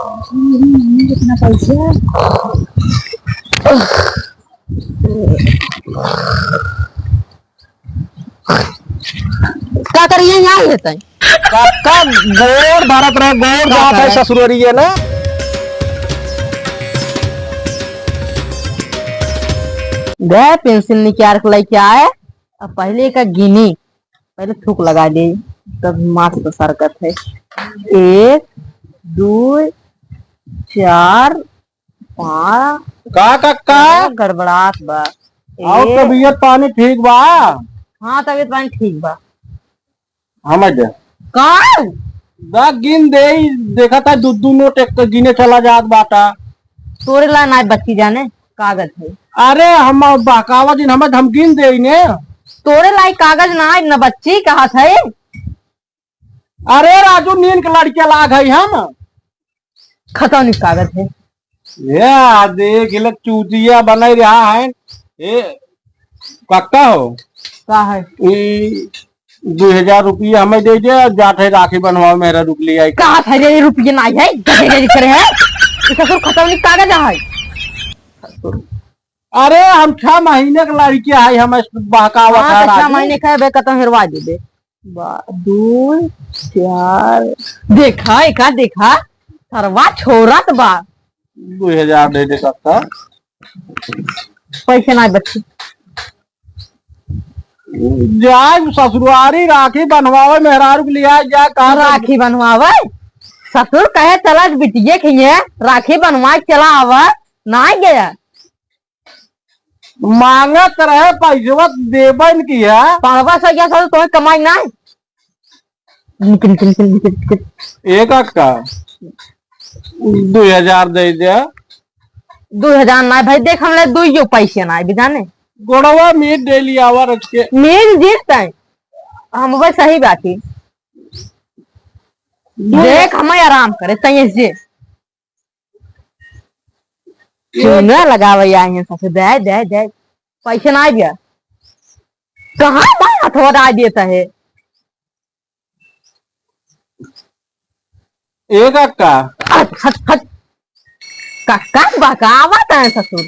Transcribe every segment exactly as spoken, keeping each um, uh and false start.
कितना पैसा? का करिए, यहाँ ही है तई। काका गोड़ धरत रहे, गोड़ का जात है करे? ससुररिये ना। गए पेंसिल निकाल के लेके आए, अब पहले का गिनी, पहले थूक लगा दे, तब माथ तो सरकत है। एक, दो, चार, पाँच। का काका? गड़बड़ात बा। और एक। तबीयत पानी ठीक बा? हाँ, तबीयत पानी ठीक बा। हमर दे। का? दा गिन दे, देखा था दू दू नोट एक गिने चला जात बाटा। तोरे ला ना बच्ची जाने, कागज है। अरे हम बहकावा जिन, हम, हम गिन दे ने। तोरे लाई कागज ना, न बच्ची कहा था। अरे राजू, नीन के लड़के लाग है हम। खतौनी कागज है। या देख ले, चूतिया बनाई रहा है। ए, काका हो। का है? ई दो हजार रुपया हमें दे दे, जात है राखी बनवावे, मेरा रुक लिया है। कहा था रे, रुपये ना है, गधे गधे करे है। इसका सिर्फ खतौनी कागज है। अरे हम छह महीने के लड़के है, हमें बहकावा हाँ, था तो छह राजू। महीने का है, बे, कतौ हेरवा दे दे। बा-, दो, चार। देखा, एका देखा, सरवा छोरत बा। दो हजार दे दे सकता। पैसे ना बच्ची। जाए ससुरारी राखी बनवावे, मेहरारू के लिया जाए, कहाँ राखी बनवावे? ससुर कहे, "चला बिटिये खिए, राखी बनवाए चला आवा।" ना गया। मांगत रहे पैसवा देबे न किया। पड़वा से गया सब तोहे कमाई ना। निकल, निकल, निकल, निकल, निकल। एक अक्का, दो हजार दे दे। दो हजार ना भाई, देख हमले दुइयो पैसे ना भी जाने। गोड़वा मीट दे लिया आवा रख के। मीट जीत है। हम बस सही बात है। दो देख हमें आराम करे, तैं से। ये चूना लगावे आए हैं ससुर, दे, दे, दे। पैसे ना दिया। कहाँ बा हथवा डाल देता है? एक अक्का। हट, हट, हट। कक्का बहकावत है ससुर।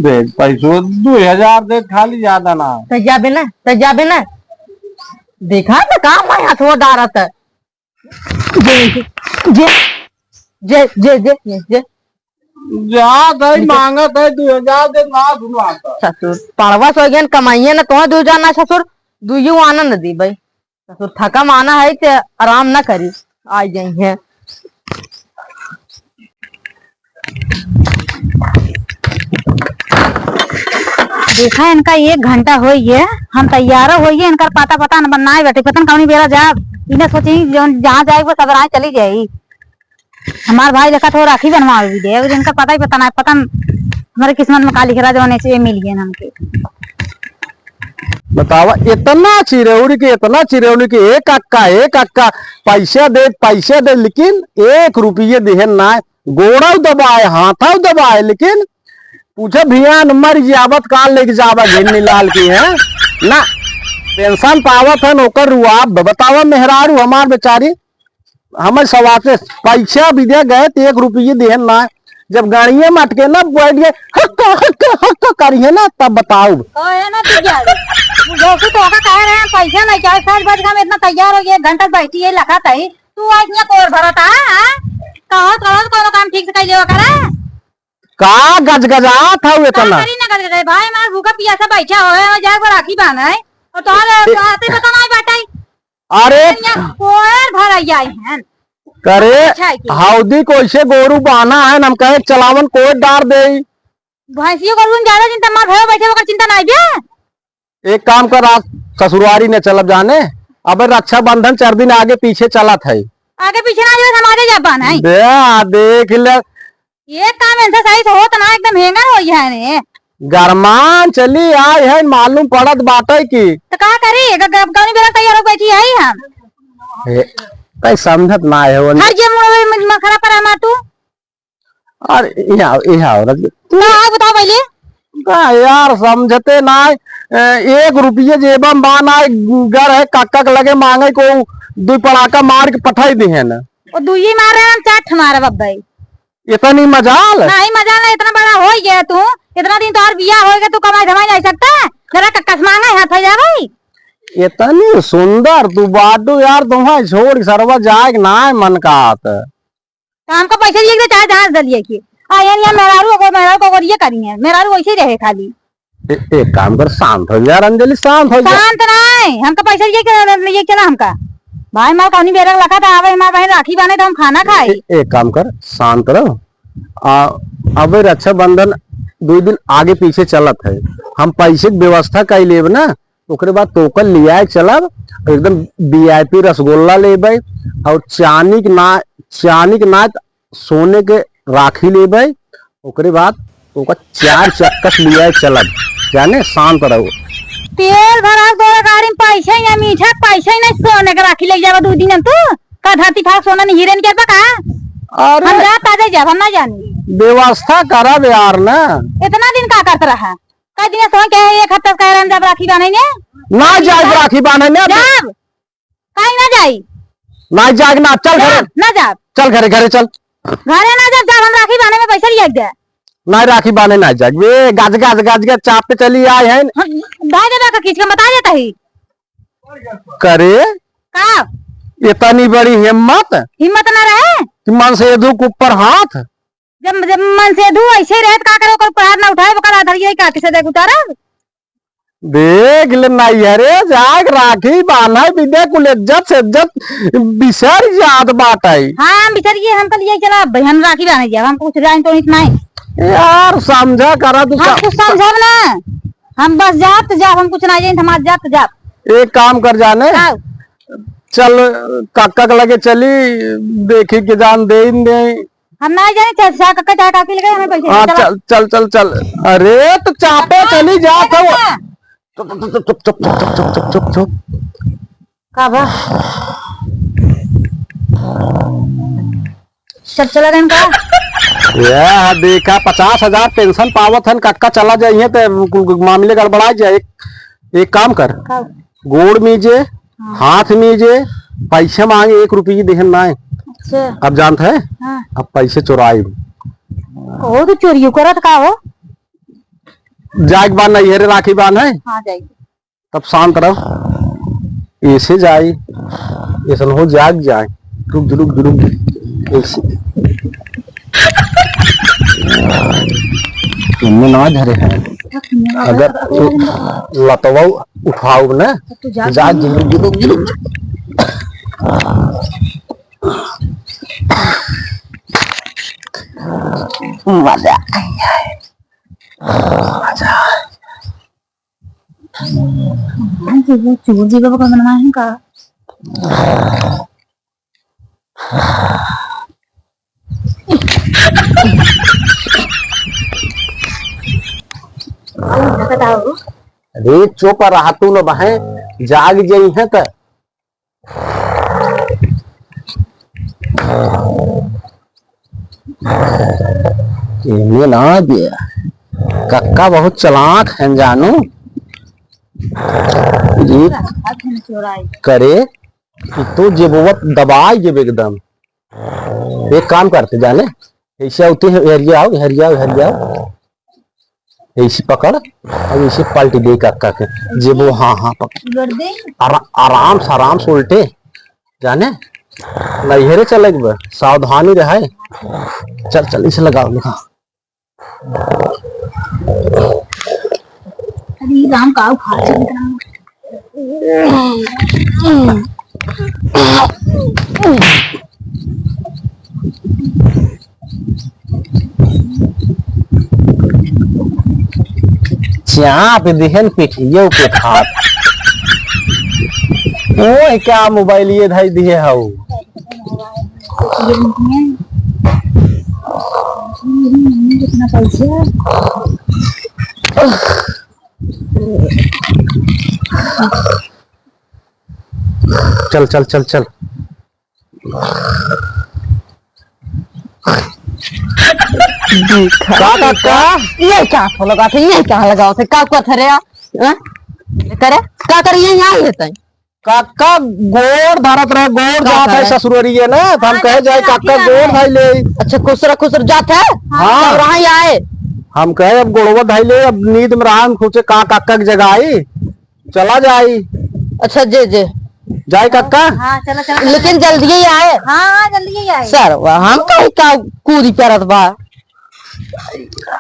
दे पैसो दो हजार दे, खाली ज्यादा ना। त जाबे ना, त जाबे ना। देखा त का मैं हथवा डारत है। जे, जे, जे। जा दे, निकल। मांगत है दो हजार दे, ना सुनवाता। ससुर, पड़वा सो गयन, कमाइए ना, तोहे दो हजार ना ससुर, दुइयो आनंद दी भाई। ससुर, थका माना है ते आराम ना करी, आ जाई है। देखा, इनका एक घंटा होइए, हम तैयारो होइए, इनकर पता, पता न बनाए बैठे, पता न कौनी बेरा जाब। इन्हें सोची, जौन जहाँ जाए, वो सब राह चली जाई। हमार भाई देखा तो राखी बनवावे भी दे, इनका पता ही पता ना, पता न हमारे किस्मत में का लिख रहा, जौन ऐसे मिल गए हमके। बतावा, इतना चिरौरी के, इतना चिरौरी के, "ए काका, ए काका, पैसा दे, पैसा दे," लेकिन एक रुपये दिहन ना। गोड़व दबाए, हाथव दबाए, लेकिन पूछे भियान मर जावत का लेके जावा घिन्नी लाल की है ना। पेंशन पावत है, ओकर रुआब बतावा। मेहरारू हमार बेचारी, हमें सवाते पैसा भी दे गए तो एक रुपये दिहन ना। जब गाड़िए में अटके ना, बैठ गए, हक्का, हक्का, हक्का करिए ना, तब बताओ। कहे ना तू जा रे। मुझे तो का कह रहे हैं, पैसा नहीं चाहे, सज बज हम इतना तैयार हो गए, एक घंटा बैठी है, लगा तई। तू आज यहाँ कोर भरत आ, हाँ? कहो, कहो, कोनो काम ठीक से कर लियो करे। का गजगजात हऊ का इतना? करी ना गजगजाई भाई, हमारे भूखा पियासा बैठा हो है, जाए पर राखी बांध है। और तो ए- आते पता नहीं बैठा है। अरे यहाँ कोर भर आई हैं। करे, अच्छा है कि? हौदी कैसे गोरू बांधा है, हम कहे चलावन कोर डार दे। भैंसियों को ज्यादा चिंता, मार भयो बैठे, ओकर चिंता नहीं बे। एक काम कर, आज ससुरारी ने चलब जाने, अब रक्षाबंधन चार दिन आगे पीछे चलत है। आगे पीछे ना जावे, समाजे जाबा नहीं। दे, आ, देख ले। ये काम इनसे सही से होत ना, एकदम हेंगर हो गया है ने। गरमान चली आई है, मालूम पड़त बाटे की। तो का करी? ग-, ग-, गौनी बेरा तैयार हो बैठी है हम। हे, कई समझत ना है वो। हर जे मुड़वे में मखरा पर हमार तू। अरे, यहाँ, यहाँ औरत, तू ना, आग बताओ पहले। का यार, समझते ना है। ए, एक रुपये जेबा में बा ना, घर है, काका के लगे मांगे को, दो पड़ाका मार के पठाई दिहे ना। वो दुई मार रहे, हम चार ठे मारब अब भाई। इतनी मजाल? नहीं मजाल ना, इतना बड़ा हो गया तू, इतना दिन तोहर बियाह हो गया, तू कमाई धमाई नहीं सकता? जरा कक्कस मांगा हाथ हो जा भाई। इतनी सुंदर तू बाटू यार, तुम्हें छोड़ सरवा जाए के ना मन का आत। तो हमको पैसा दिए के चाहे जहाज दे दिए कि आ, यार, यार, मेहरारू को, मेहरारू को ये करी है, मेहरारू वैसे ही रहे खाली। ए-, एक काम कर, शांत हो जा यार अंजलि, शांत हो जा। शांत नहीं, हमका पैसा लिए के, लिए चला हमका। भाई, मार कौनी बेरंग लखा था, आवे हमार बहन राखी बांधे तो हम खाना खाई। ए-, एक काम कर, शांत रहो। आ, अब रक्षाबंधन दो दिन आगे पीछे चलत है, हम पैसे की व्यवस्था कर लेब ना, ओकरे बाद तोकर लियाए चलब, एकदम वी आई पी रसगुल्ला लेबै और चानी के ना, चानी के ना सोने के राखी लेबै, ओकरे बाद ओकर चार चक्कस लियाए चलब। जाने, शांत रहो। तेल भरा तोरा गाड़ी में पैसे ही नहीं, मीठा पैसे ही नहीं, सोने के राखी ले जाबा दो दिन में तू। का धरती फाक सोना नहीं, हीरे निकल बा का? अरे हम जात आ जाए, जब हम ना जानी। व्यवस्था करब यार ना। इतना दिन का करत रहा? कई दिन सोच के एक हफ्ता से कह रहे हैं, जब राखी बांधेंगे। ना जाए राखी बांधेंगे। जब काहे ना जाई? ना जाए ना, चल ना, घरे। ना जाब। चल घरे, घरे चल। घरे ना जाब, जब हम राखी बांधे में पैसा लिया दे। ना राखी बांधे ना जाए। वे गाज, गाज, गाज के चाप पे चली आए हैं। हाँ, भाई दादा का खींच के बता देता ही। करे? का? इतनी बड़ी हिम्मत? हिम्मत ना रहे? कि मनसेधु के ऊपर हाथ? जब, जब मनसेधु ऐसे रहे, तो का करे, ओकर ऊपर हाथ ना उठाए, ओकर हाथ हरिये काटी से देख उतारब। देख ले नैहरे जाके राखी बान्हे बिना कुल इज्जत से इज्जत बिसर जात बाटै। हाँ, हम बिसर गए, हम कहलिए चला बहन राखी बान्हे जाब, हम कुछ जान तो नहीं। यार समझा करा तू हम सा-, कुछ समझब ना, हम बस जात जाब, हम कुछ ना जान, हमार जात जाब। एक काम कर जाने, का? चल काका के लगे चली, देखी के जान दे न दे। हम ना जाने, चाहे, चाहे काका, चाहे काकी लगे, हमें पैसे हाँ, दे, चला। चल, चल, चल, चल। अरे, तो चापे चली जात हो। चुप, चुप, चुप। का बा? सब चला गए का? यह देखा, पचास हजार पेंशन पावत हन, कक्का चला जाइए, तो मामले गड़बड़ाइ जाए। एक, एक काम कर, का? गोड़ मीजे, हाँ। हाथ मीजे, पैसे मांगे, एक रुपये देहन ना है। अच्छा। अब जानत है? हाँ। अब पैसे चुराई। ओ, तो चोरियो करत का हो? जाए के बाद नैहरे राखी बान्हे। हाँ, जाए। तब शांत रहो। ऐसे जाए, ऐसन हो जाग जाए। रुक, रुक, रुक, ऐसे। इनमें ना धरे हैं। अगर तू लतवा उठाओ ना, तो जा, जा, गिरो, गिरो, गिरो। मजा। मजा। हाँ, तो वो चोर जी बाबा का बनना है का? अरे चुप रहा तू न बहे, जाग जइहे त। एमे ना दिया। कक्का बहुत चालाक हैं जानू। ये करे कि तू जेबवा दबाई जेब एकदम। एक काम करते जाने, ऐसे आते हैं, हेरिया आओ, हेरिया आओ, हेरिया आओ। ऐसे पकड़, अब ऐसे पलटी दे कक्का के। जेबो, हाँ, हाँ, पकड़। उलट दे। आरा-, आराम से, आराम से उल्टे। जाने, नैहरे चले के बा, सावधानी रहे। चल, चल, इसे लगाओ, लगा। अरे, ये राम का उखाड़ चल रहा है। चाप दिहन पिठियो के खात। ओए, क्या मोबाइल ये धई दिए हऊ? कितना पैसा? चल, चल, चल, चल। देखा। का, का, का? ये क्या हो लगा थे? ये क्या लगा थे? का, का थे रे? हाँ? करे? का करे? ये यहाँ ही है तैं। काका गोड़ धरत रहे, गोड़ का जात है धरे? ससुररिये ना, तो हम हाँ, कहे जाए जाते काका रहती गोड़ है। धई ले। अच्छा, खुसरा खुसरा जात है? हाँ। तब रहा ही आए। हम कहे अब गोड़वा धई ले, अब नींद में रहा, हम सोचे का काका के जगाई, चला जाई। अच्छा, जे, जे। जाए काका? हाँ, चला, चला, चला। लेकिन जल्दी ही आए। हाँ, हाँ, जल्दी ही आए। सर, हम कहीं का कूदी करत बा।